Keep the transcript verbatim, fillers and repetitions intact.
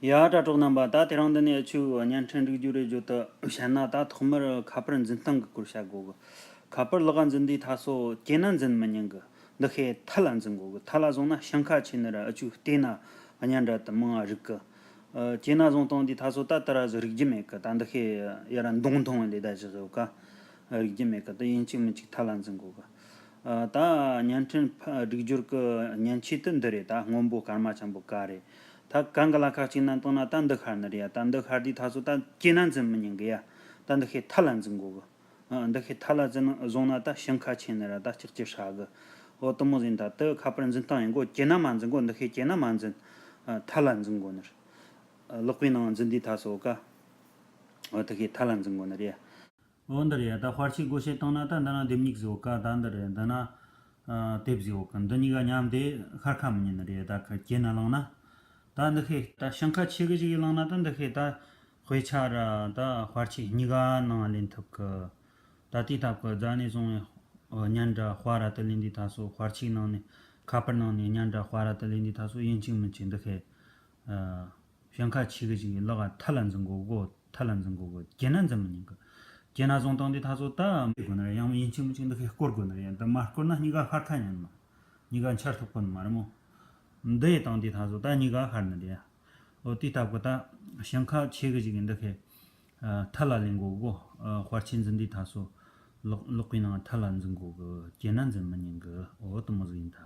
ཡ། དྲ་གྲོགས་རྣམ་པ། ད་དེ་རིང་འདི་ནས་ཆུ་བརྙན་འཕྲིན་སྒྲིག་རྒྱུ་རེ་བརྗོད་དུ་བཤད་ན། ད་ཐོག་མར་ཁ་པར་འཛིན་སྟངས་ཀྱི་སྐོར་བཤད་དགོས་གི། ཁ་པར་ལག་འཛིན་དུས་ད་སོ་གྱེས་ན་འཛིན་མི་ཉན་གི། འདི་ཤེས་ཐལ་ལ་འཛིན་དགོས་གི། ཐལ་ལ་བཟུང་ན་ཞེང་ཁ་ཆེ་ནི་ར། ཨ་ཆུ་བལྟས་ན་བརྙན་འདྲ་དུ་མང་ང་རིག་གི། ཨ་གྱེས་ན་བཟུང་སྟངས་འདི་ད་སོ་ད་དེ་ར་ཟིག་རིག་རྒྱུ་མེད་གི། ད་འདི་ཤེས་ཡ་ར་མདོང་མཐོང་བ་ལས་ད་ཞིག་ཟོ་ཀ་རིག་རྒྱུ་མེད་གི། ད་ཡིན་གཅིག་མིན་གཅིག་ཐལ་ལ་འཛིན་དགོས་གི། ཨ་ད་བརྙན་འཕྲིན་ཕ་སྒྲིག་སྦྱོར་གི་མཉེན་ཆས་དེ་འདི་རེད། ད་སྔོན་པོ་སྐར་མ་ཆེན་པོ་ཀ་རེད། ད་གང་གི་ལ་ཁག་ཅིག་ན་བཏང་ན་ད་འདི་ཤར་ནི་རེད་ཡ། ད་འདི་ཤར་དུས་ད་སོ་ད་གྱེས་ན་འཛིན་མི་ཉན་གི་ཡ། ད་འདི་ཤེས་ཐལ་ལ་འཛིན་དགོས་གི། ཨ་འདི་ཤེས་ཐལ་ལ་འཛིན་བཟུང་ན་ད་ཞེང་ཁ་ཆེ་ནི་ར། ད་ལྕགས་ཀྱི་ཧྲ་གི། འོ་དེ་མོ་ཟིན། ད་དེ་ཁ་པར་འཛིན་སྟངས་ཡིན་གོ། གྱེས་ན་མ་འཛིན་གོ། འདི་ཤེས་གྱེས་ན་མ་འཛིན། ཨ་ཐལ་ལ་འཛིན་དགོས་ནི་རེད། ཨ་ལག་པའི་ནང་འཛིན་དུས་ད་སོ་ཀ། འོ་དེ་ཤེས་ཐལ་ལ་འཛིན་དགོས་ནི་རེད། འོ་འདི་རེད། ད་དཔར་ཆས་བགོ་བཤའ་བཏང་ན་ད་འདི་ན་ལྡེམ་མིག་ཟིག་ཡོད་ཀ། ད་འདི་རེད། འདི་ན་ཨ་དེབ་ཟིག་ཡོད་ཀ། འདི་གཉིས་ཀ་མཉམ་དེ་ཤར་ཁ་མི་ཉན་ནི་རེད། ད་ཁ་གྱེས་ན་བླངས་ན། ད་འདི་ཤེས་ད་ཞེང་ཁ་ཆེ་གི་ཞིག་བླངས་ན། ད་འདི་ཤེས་ད་དཔེ་ཆ་ར་ད་དཔར་ཆས་གཉིས་ཀ་ནང་ལེན་ཐུབ་གི། ད་དེའི་སྟབས་ཀྱིས་རྫ་ནས་བཟུང་བརྙན་འདྲ་དཔར་ར་དུ་ལེན་དུས་ད་སོ་དཔར་ཆས་ནང་ནས་ཁ་པར་ནང་ནས་བརྙན་འདྲ་དཔར་ར་དུ་ལེན་དུས་ད་སོ་ཡིན་གཅིག་མིན་གཅིག་འདི་ཤེས། ཨ། ཞེང་ཁ་ཆེ་གི་ཞིག་ལག་ཐལ་ལ་འཛིན་དགོས་གོ། ཐལ་ལ་འཛིན་དགོས་གོ། གྱེས་ན་འཛིན་མི་ཉན་གི། གྱེས་ན་བཟུང་སྟངས་དེ་ད་སོ་ད་དགོས་ནི་རེད། ཡང་མིན་ཡིན་གཅིག་མིན་གཅིག་འདི་ཤེས་སྐོར་དགོས་ནི་རེད། འདི་མ་སྐོར་ན་གཉིས་ཀ་ཤར་ཁ་ཉན་མ། གཉིས་ཀ་འཆར་ཐུབ་གོ་ནི་མ་རེད་མོ། འདི་ཡི་སྟངས་དེ་ད་སོ་ད་གཉིས་ཀ་ཤར་ནི་རེད། འོ་དེའི་སྟབས་ཀྱིས་ད་ཞེང་ཁ་ཆེ་གི་ཞིག་འདི་ཤེས། ཨ་ཐལ་ལ་ལེན་དགོས་གོ། ཨ་དཔར་ཆས་འཛིན་དུས་ད་སོ་ལག་ལག་པའི་ནང་ཐལ་ལ་འཛིན་དགོས་གི། གྱེས་ན་འཛིན་མི་ཉན་གི། འོ་དེ་མོ་ཟིག་ཡིན་ད།